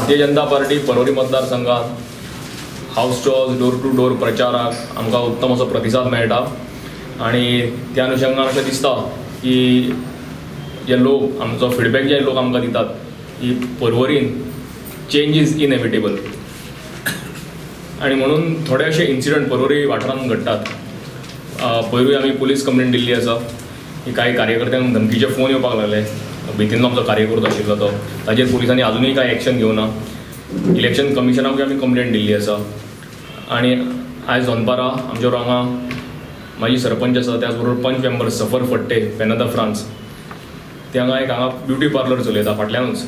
Bharatiya Janata party Porvorim मतदारसंघात house to house, door to door प्रचाराक आमकां उत्तम असो प्रतिसाद मेळटा आनी त्या अनुशंगान अशें दिसता की जे लोक आमचो फिडबॅक जे लोक आमकां दितात की पर्वरीन चेंज is inevitable आनी म्हणून थोडे अशे इन्सिडंट पर्वरी वाठारांत घडटात. पयरूय आमी पुलीस कंप्लेन दिल्ली आसा की कांय कार्यकर्त्यांक धमकीचे फोन येवपाक लागले. भितीनलो आमचो कार्यकर्तो आशिल्लो तो, ताजेर पुलिसांनी अजुनूय कांय एक्शन घेवना. इलेक्शन कमिशनाकूय आमी कंप्लेन दिल्ली आसा आनी आयज दनपारां आमच्या हांगा माजी सरपंच आसा, त्याच बरोबर पंच मेंबर सफर फट्टे पेनादा फ्रांस, ते हांगा एक हांगा ब्युटी पार्लर चलयता फाटल्यानूच,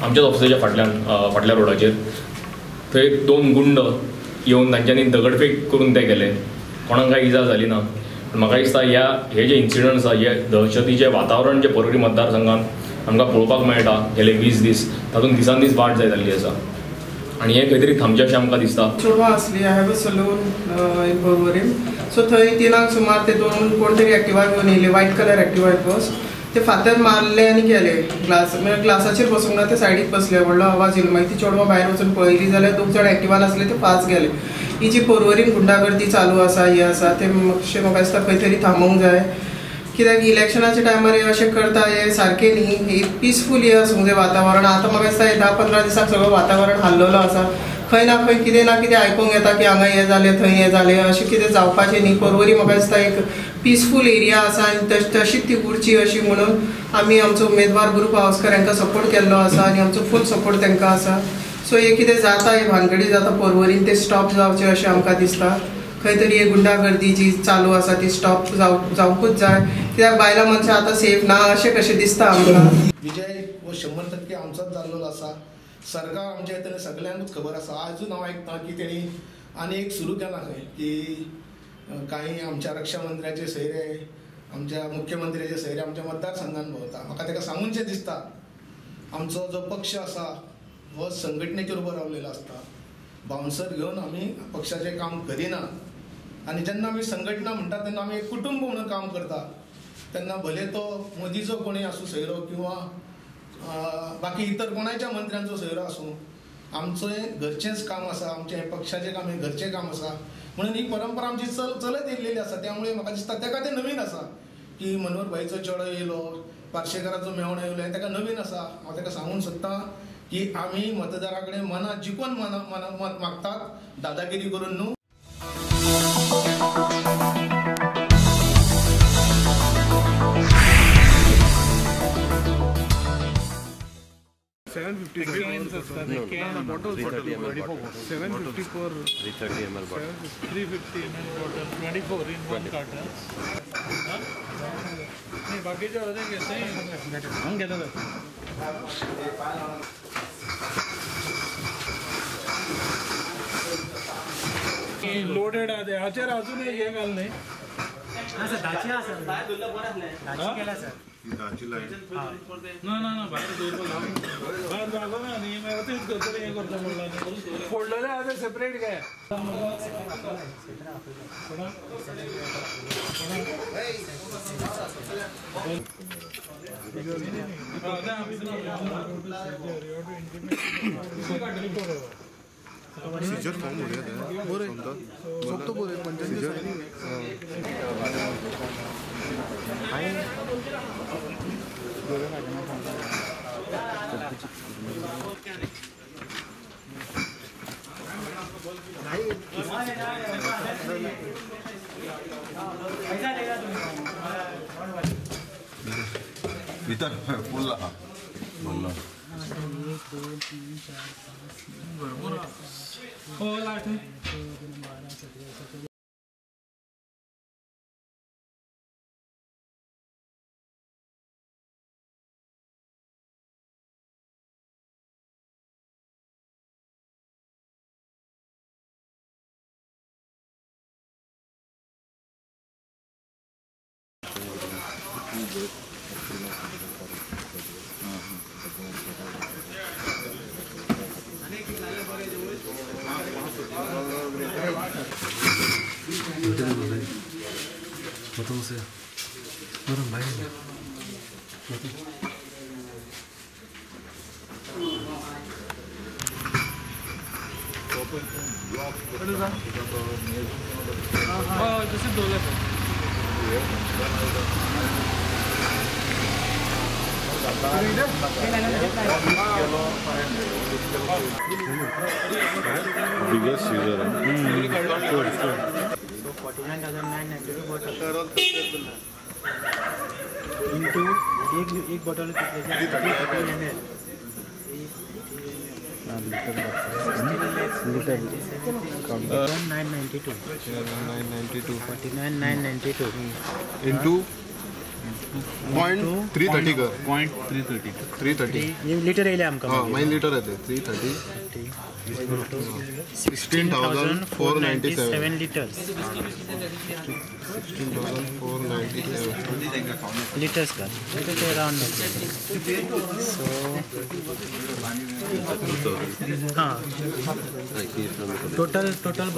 आमच्याच ऑफिसाच्या फाटल्यान फाटल्या रोडाचेर. थंय दोन गुंड येवन तांच्यांनी दगडफेक करून ते गेले, कोणाक कांय इजा जाली ना. पूण म्हाका दिसता ह्या हे जे इन्सिडंट आसा, हे दहशतीचें वातावरण जें पर्वरी मतदारसंघात आमकां पळोवपाक मेळटा गेले 20 दीस, तातूंत दिसान दीस वाड जायत जाल्ली आसा आनी हें खंय तरी थांबचें अशें आमकां दिसता. चेडवां आसली, I have a salon in Porvorim. So थंय 3 सुमार ते दोन कोण तरी एक्टिवा घेवन येयले, white colour Activa it was. ते फातर मारले आनी गेले, ग्लास म्हणजे ग्लासाचेर बसूंक ना, ते सायडीक बसले, व्हडलो आवाज येयलो. मागीर ती चेडवां भायर वचून पळयली जाल्यार दोग जाण एक्टिवान आसले, ते फास्ट गेले. ही जी पर्वरीन गुंडागर्दी चालू आसा, हे आसा ते मातशें म्हाका दिसता खंय तरी थांबोवंक जाय. कित्याक इलेक्शनाच्या टायमार हे अशें करता हे सारकें न्ही. हे पिसफूल हे आसूंक जाय वातावरण. आतां म्हाका दिसता हे 10-15 दिसांक सगळो वातावरण हाल्लोलो आसा. खंय ना खंय कितें ना कितें आयकूंक येता की हांगा हें जालें, थंय हें जालें, अशें कितें जावपाचें न्ही. पर्वरी म्हाका दिसता एक पिसफूल एरिया आसा आनी तशीच ती उरची अशी म्हणून आमी आमचो उमेदवार गुरू पावसकर हांकां सपोर्ट केल्लो आसा आनी आमचो फूल सपोर्ट तांकां आसा. सो हे कितें जाता, हे भानगडी जाता पर्वरीन, ते स्टॉप जावचें अशें आमकां दिसता. खंय तरी हे गुंडागर्दी जी चालू आसा ती स्टॉप जावंकूच जाय, कित्याक बायलां मनशां आतां सेफ ना अशें कशें दिसता आमकां. विजय हो 100% आमचोच जाल्लो आसा. सरकार आमच्या तेणें सगल्यांकूच खबर आसा. आजून हांव आयकता की तेणी आनी एक सुरू केलां खंय की कांय आमच्या रक्षा मंत्र्याचे सयरे, आमच्या मुख्यमंत्र्याचे सयरे आमच्या मतदारसंघान भोंवता. म्हाका ताका सांगूनशें दिसता, आमचो जो पक्ष आसा हो संघटनेचेर उबो रावलेलो आसता. बाउन्सर घेवन आमी पक्षाचें काम करिना आनी जेन्ना आमी संघटना म्हणटा तेन्ना आमी एक कुटुंब म्हणून काम करता. तेन्ना भले तो मोदीचो कोणूय आसूं सोयरो किंवा बाकी इतर कोणाच्या मंत्र्यांचो सोयरो आसूं, आमचें घरचेंच काम आसा, आमचें पक्षाचें काम हें घरचें काम आसा. म्हणून ही परंपरा आमची चलत येयल्लेली आसा. त्यामुळे म्हाका दिसता ताका तें नवीन आसा की मनोहर भाईचो चेडो येयलो, पार्शेकाराचो मेवणो येयलो, हें ताका नवीन आसा. हांव ताका सांगूंक सोदता की आमी मतदारा कडेन मनां जिखून मत मागतात, दादागिरी करून न्हू. No, 330 ml bottle. 754. 330 ml bottle. 350 ml bottle. 24 in one carton. नहीं बाकी जो होते हैं सही हम कहते हैं. लोडेड आते आचार अजून एक हे घाल नाही. हां सर, दाची हा सर, दाची केला सर. ना ना ना भायर दवरपाक भायर जागो ना न्ही, मागीर तेच करतले, हें करता म्हणलां न्ही. फोडलेले आहा ते सेपरेट काय सीजर फॉर्म हो गया था सब तो बोले पंचायत. भीतर फुल बोलला 1 2 3 4 5 6 8 12 17 Seven. Biggest seizure. So 49,992 bottles. Into एक bottle 330 ml. Liter. 992. 992. 49,992. Into 0.330 कर. 0.330. 330. लिटर येयले आमकां. हां, 9 लिटर येते. 330. 16,497 liters. 16,497 liters का. ते राउंड. सो हां, total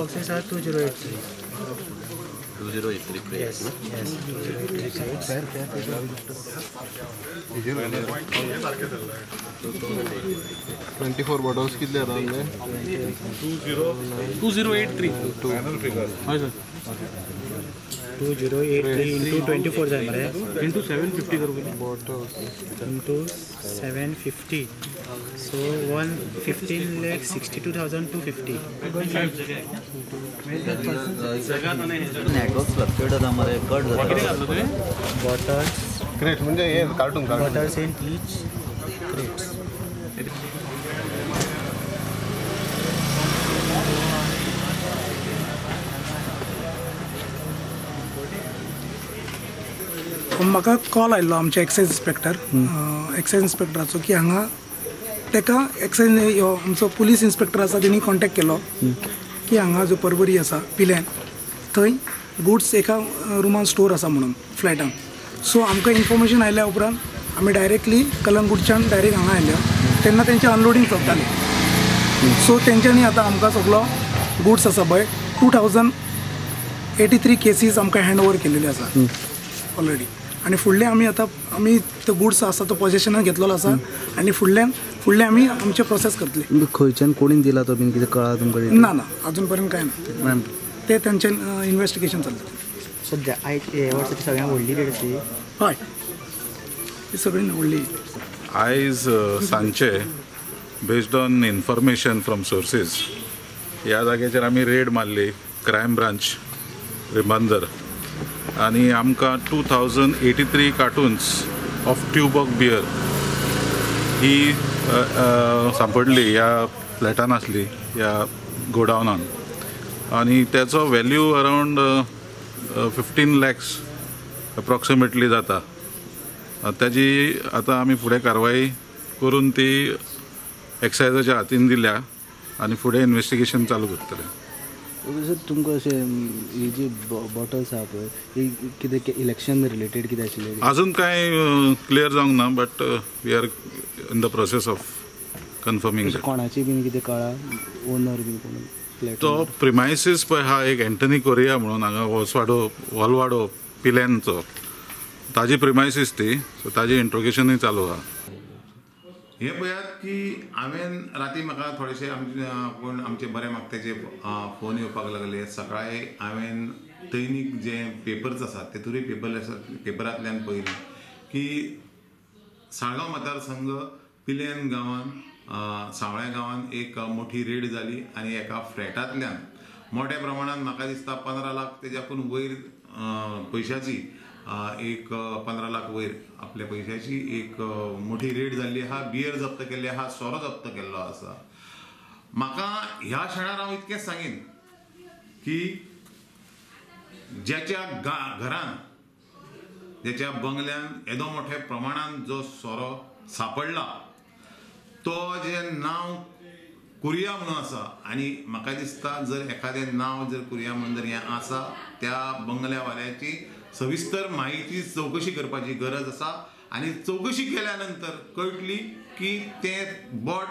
boxes are 2083. 2083 crates. Yes, yes, 2083 crates. 24 bottles कितले येता आमचे? 2083. Final figure. हय सर. 2083 into 24 जाय मरे. Into 750 करू bottles. Into 750. So 115,62,250. Network fluctuate जाता मरे, कट जाता. Bottles. Crate म्हणजे हे cartoon. Bottles in each crates. म्हाका कॉल आयिल्लो आमचे एक्सायज इन्स्पेक्टर, एक्सायज इन्स्पेक्टराचो की हांगा ताका एक्सायज ह्यो आमचो पुलीस इन्स्पेक्टर आसा तेणी कॉन्टेक्ट केलो की हांगा जो परवरी आसा पिल्यान थंय गुड्स एका रुमान स्टोर आसा म्हणून फ्लॅटान. सो आमकां इन्फॉर्मेशन आयल्या उपरांत आमी डायरेक्टली कलंगूटच्यान डायरेक्ट हांगा आयले तेन्ना तेंचें अनलोडींग चलतालें. सो तेंच्यांनी आतां आमकां सगलो गुड्स आसा पळय 2083 केसीस आमकां हँड ओवर केलेले आसा ऑलरेडी. आनी फुडले आमी आतां आमी तो गुड्स आसा तो पोजेशनान घेतलेलो आसा आनी फुडल्यान फुडले आमी आमचे प्रोसेस करतले. खंयच्यान कोणीन दिला तो बीन कितें कळ्ळा तुमकां? ना ना, अजून पर्यंत कांय ना, ते तेंचें इन्वेस्टिगेशन चलता सद्या. आयज हे वर्साची सगळ्यांत व्हडली रेट आसली. हय, ही सगळी व्हडली. आयज सांजचे based on information from sources ह्या जाग्याचेर आमी रेड मारली क्रायम ब्रांच रिमांदर आनी आमकां 2083 कार्टून्स ऑफ ट्यूबॉक बियर ही सांपडली ह्या फ्लॅटान आसली ह्या गोडावनान आनी त्याचो व्हॅल्यू अरावंड 15 लॅक्स अप्रॉक्सिमेटली जाता. ताजी आतां आमी फुडें कारवाई करून ती एक्सायजाच्या हातीन दिल्या आनी फुडें इन्वेस्टिगेशन चालू करतले. सर, तुमकां अशें ही जी बॉटल्स आहा पळय ही कितें इलेक्शन रिलेटेड कितें आशिल्लें? अजून कांय क्लियर जावंक ना, but we are in the process of confirming. कोणाची बीन कितें कळ्ळा ओनर बीन कोण? तो प्रिमायसीस पळय हा एक एंटनी कोरिया म्हणून हांगा वोसवाडो वॉलवाडो पिल्यांचो ताजी प्रिमायसीस ती, सो ताजी इंट्रोगेशनूय चालू आहा. हे पळयात की हांवें राती म्हाका थोडेशे आमचे कोण आमचे बरे मागत्याचे फोन येवपाक लागले. सकाळी हांवें दैनीक जे पेपर्स आसात तेतूय पेपरांतल्यान पळयलें की साळगांव मतदारसंघ पिलेन गांवान सावळ्या गांवान एक मोठी रेड जाली आनी एका फ्लॅटांतल्यान मोठ्या प्रमाणान म्हाका दिसता 15 लाख तेज्याकून वयर पयशाची एक 15 लाख वयर आपल्या पयशाची एक मोठी रेड जाल्ली आहा. बियर जप्त केल्ली आहा, सोरो जप्त केल्लो आसा. म्हाका ह्या क्षणार हांव इतकेंच सांगीन की ज्याच्या घरान ज्याच्या बंगल्यान येदो मोठ्या प्रमाणान जो सोरो सापडला तो जे नांव कुरिया म्हणून आसा आनी म्हाका दिसता जर एखादें नांव जर कुरिया म्हणून जर हें आसा त्या बंगल्यावाल्याची सविस्तर माहिती चवकशी करपाची गरज आसा आनी चवकशी केल्या नंतर कळटली की तें बोट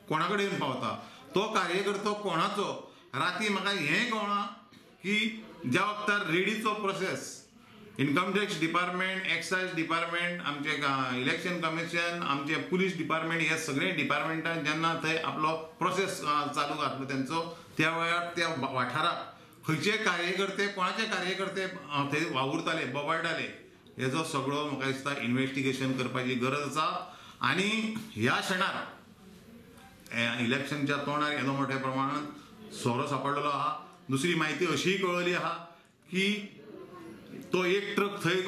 कोणा कडेन पावता, तो कार्यकर्तो कोणाचो. राती म्हाका हें कळना की ज्या वक्तार रेडीचो process Income tax department, excise department, आमचे इलेक्शन कमिशन, आमचे पुलीस डिपार्टमेंट, हे सगळे डिपार्टमेंटान जेन्ना थंय आपलो प्रोसेस चालू घातलो तेंचो, त्या वेळार त्या वाठाराक खंयचे कार्यकर्ते, कोणाचे कार्यकर्ते थंय वावुरताले, बोबाळटाले, हेजो सगळो म्हाका दिसता इन्वेस्टिगेशन करपाची गरज आसा. आनी ह्या क्षणार इलेक्शनच्या तोंडार येदो मोठ्या प्रमाणात सोरो सापडलेलो आहा. दुसरी म्हायती अशीय कळ्ळी आहा की तो एक ट्रक थंय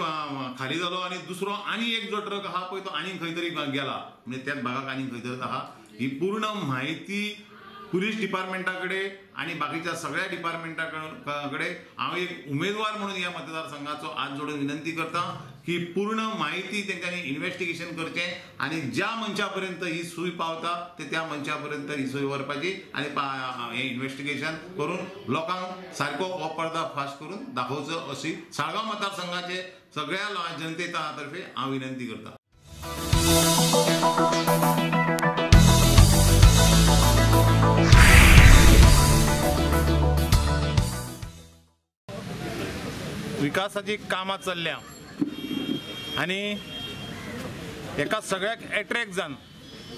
खाली जालो आनी दुसरो आनी एक जो ट्रक आहा पळय तो आनी खंय तरी गेला, म्हणजे त्याच भागाक आनी खंय तरी आहा. ही पूर्ण म्हायती पुलीस डिपार्टमेंटा कडेन आनी बाकीच्या सगळ्या डिपार्टमेंटा कडेन हांव एक उमेदवार म्हणून ह्या मतदारसंघाचो हात जोडून विनंती करता की पूर्ण म्हायती तेंच्यांनी इन्वेस्टिगेशन करचें आनी ज्या मनशा पर्यंत ही सूय पावता ते त्या मनशा पर्यंत ही सूय व्हरपाची आनी हें इन्वेस्टिगेशन करून लोकांक सारको हो पर्दा फाश करून दाखोवचो अशी साळगांव मतदारसंघाचे सगळ्या जनते तर्फे हांव विनंती करता. विकासाची कामां चल्ल्या आनी एका सगळ्याक एट्रेक्ट जावन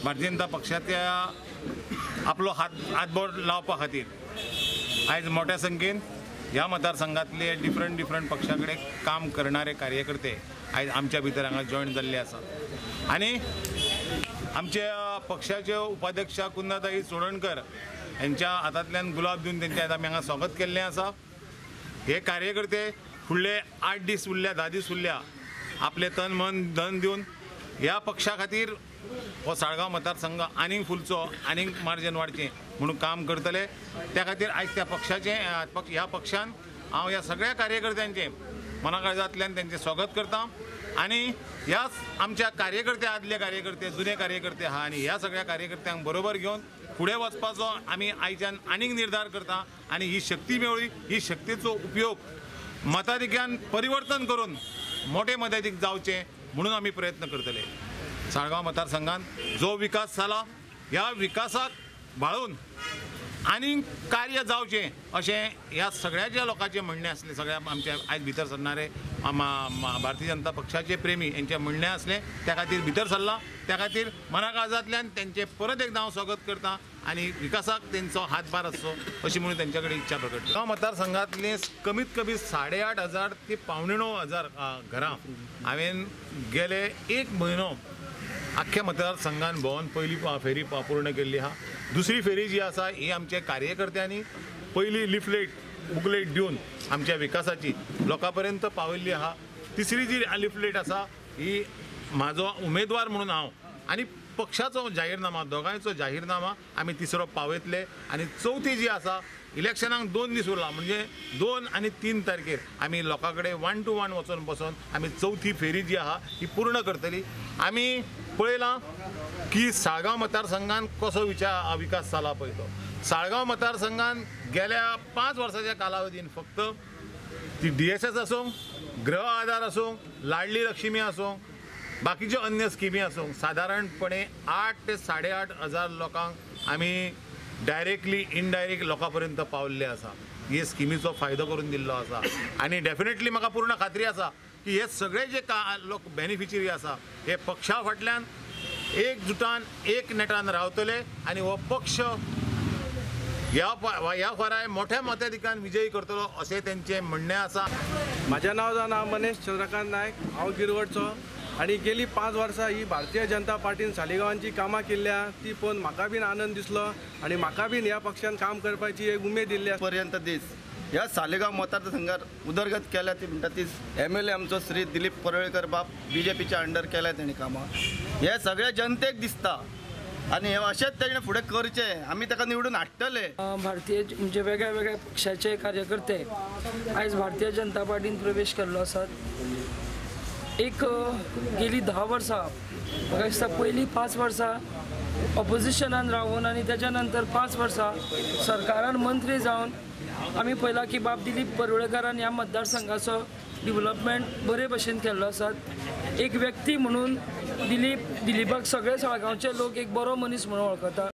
भारतीय जनता पक्षाच्या आपलो हातबोट लावपा खातीर आयज मोठ्या संख्येन ह्या मतदारसंघातले डिफरंट डिफरंट पक्षा कडेन काम करणारे कार्यकर्ते आयज आमच्या भितर हांगा जॉयन जाल्ले आसात. आनी आमच्या पक्षाचे उपाध्यक्ष कुंदाताई चोडणकर हेंच्या हातांतल्यान गुलाब दिवन तेंच्या आयज आमी हांगा स्वागत केल्लें आसा. हे कार्यकर्ते फुडले 8 दीस उरल्या, 10 दीस उरल्या आपले तन मन धन दिवन ह्या पक्षा खातीर हो साळगांव मतदारसंघ आनीक फुलचो, आनीक मार्जन वाडचें म्हणून काम करतले. त्या खातीर आयज त्या पक्षाचें ह्या पक्षान हांव ह्या सगळ्या कार्यकर्त्यांचें मनाकाळजांतल्यान तेंचें स्वागत करता आनी ह्याच आमच्या कार्यकर्ते, आदले कार्यकर्ते, जुने कार्यकर्ते आहा आनी ह्या सगळ्या कार्यकर्त्यांक बरोबर घेवन फुडें वचपाचो आमी आयच्यान आनीक निर्धार करता आनी ही शक्ती मेळ्ळी, ही शक्तीचो उपयोग मताधिक्यान परिवर्तन करून मोठे मताधिक जावचे म्हणून आमी प्रयत्न करतले. साळगांव मतदारसंघान जो विकास जाला ह्या विकासाक भाळून आनी कार्य जावचें अशें ह्या सगळ्याच्या लोकांचें म्हणणें आसलें. सगळ्या आमच्या आयज भितर सरणारे भारतीय जनता पक्षाचे प्रेमी हेंचें म्हणणें आसलें, त्या खातीर भितर सरलां. त्या खातीर मनाकाळजांतल्यान तेंचें परत एकदां हांव स्वागत करता आनी विकासाक तेंचो हातभार आसचो अशी म्हणून तेंच्या कडेन इच्छा प्रकट करता. मतदारसंघातले कमीत कमी 8,500 ते 8,750 घरां हांवें गेले 1 म्हयनो आख्ख्या मतदारसंघान भोंवन पयली फेरी पूर्ण केल्ली आहा. दुसरी फेरी जी आसा ही आमच्या कार्यकर्त्यांनी पयली लिफलेट बुकलेट दिवन आमच्या विकासाची लोकां पर्यंत पावयल्ली आहा. तिसरी जी लिफलेट आसा ही म्हाजो उमेदवार म्हणून हांव आनी पक्षाचो जाहीरनामा, दोगांयचो जाहीरनामा आमी तिसरो पावयतले. आनी चवथी जी आसा इलेक्शनाक 2 दीस उरला, म्हणजे 2 आनी 3 तारखेर आमी लोकां कडेन 1 to 1 वचून बसून आमी चवथी फेरी जी आहा ही पूर्ण करतली. आमी पळयलां की साळगांव मतदारसंघान कसो विकास जाला पळय तो. साळगांव मतदारसंघान गेल्या 5 वर्साच्या कालावधीन फक्त ती DSS आसूं, गृह आधार आसूं, लाडली लक्ष्मी आसूं, बाकीच्यो अन्य स्किमी आसूं, सादारणपणे 8 ते 8,500 हजार लोकांक आमी डायरेक्टली इनडायरेक्ट लोकां पर्यंत पावल्ले आसा. हे स्किमीचो फायदो करून दिल्लो आसा आनी डेफिनेटली म्हाका पूर्ण खात्री आसा की हे सगळे जे लोक बेनिफिशरी आसा हे पक्षा फाटल्यान एकजुटान एक नेटान रावतले आनी हो पक्ष ह्या फाराय मोठ्या मताधिकान विजयी करतलो अशें तेंचें म्हणणें आसा. म्हाजें नांव जावन हांव मनीष चंद्रकांत नायक, हांव गिरवडचो आनी गेली 5 वर्सां ही भारतीय जनता पार्टीन सालिगांवांची कामां केल्ल्या ती पळोवन म्हाका बीन आनंद दिसलो आनी म्हाका बीन ह्या पक्षान काम करपाची एक उमेद दिल्ली. पर्यंत दीस ह्या सालिगांव मतदारसंघार उदरगत केल्या ती म्हणटा ती MLA आमचो श्री दिलीप परुळेकर बाब BJPच्या अंडर केल्या तेणी कामां. हे सगळ्या जनतेक दिसता आनी हे अशेंच तेणें फुडें करचें, आमी ताका निवडून हाडटले. भारतीय म्हणजे वेगळ्या वेगळ्या पक्षाचे कार्यकर्ते आयज भारतीय जनता पार्टीन प्रवेश केल्लो आसात. एक गेली 10 वर्सां म्हाका दिसता पयलीं 5 वर्सां ऑपोजिशनान रावून आनी तेच्या नंतर 5 वर्सां सरकारान मंत्री जावन आमी पळयलां की बाब दिलीप परुळेकारान ह्या मतदारसंघाचो डिवलपमेंट बरे भशेन केल्लो आसात. एक व्यक्ती म्हणून दिलीपाक सगळे साळगांवचे लोक एक बरो मनीस म्हणून वळखता.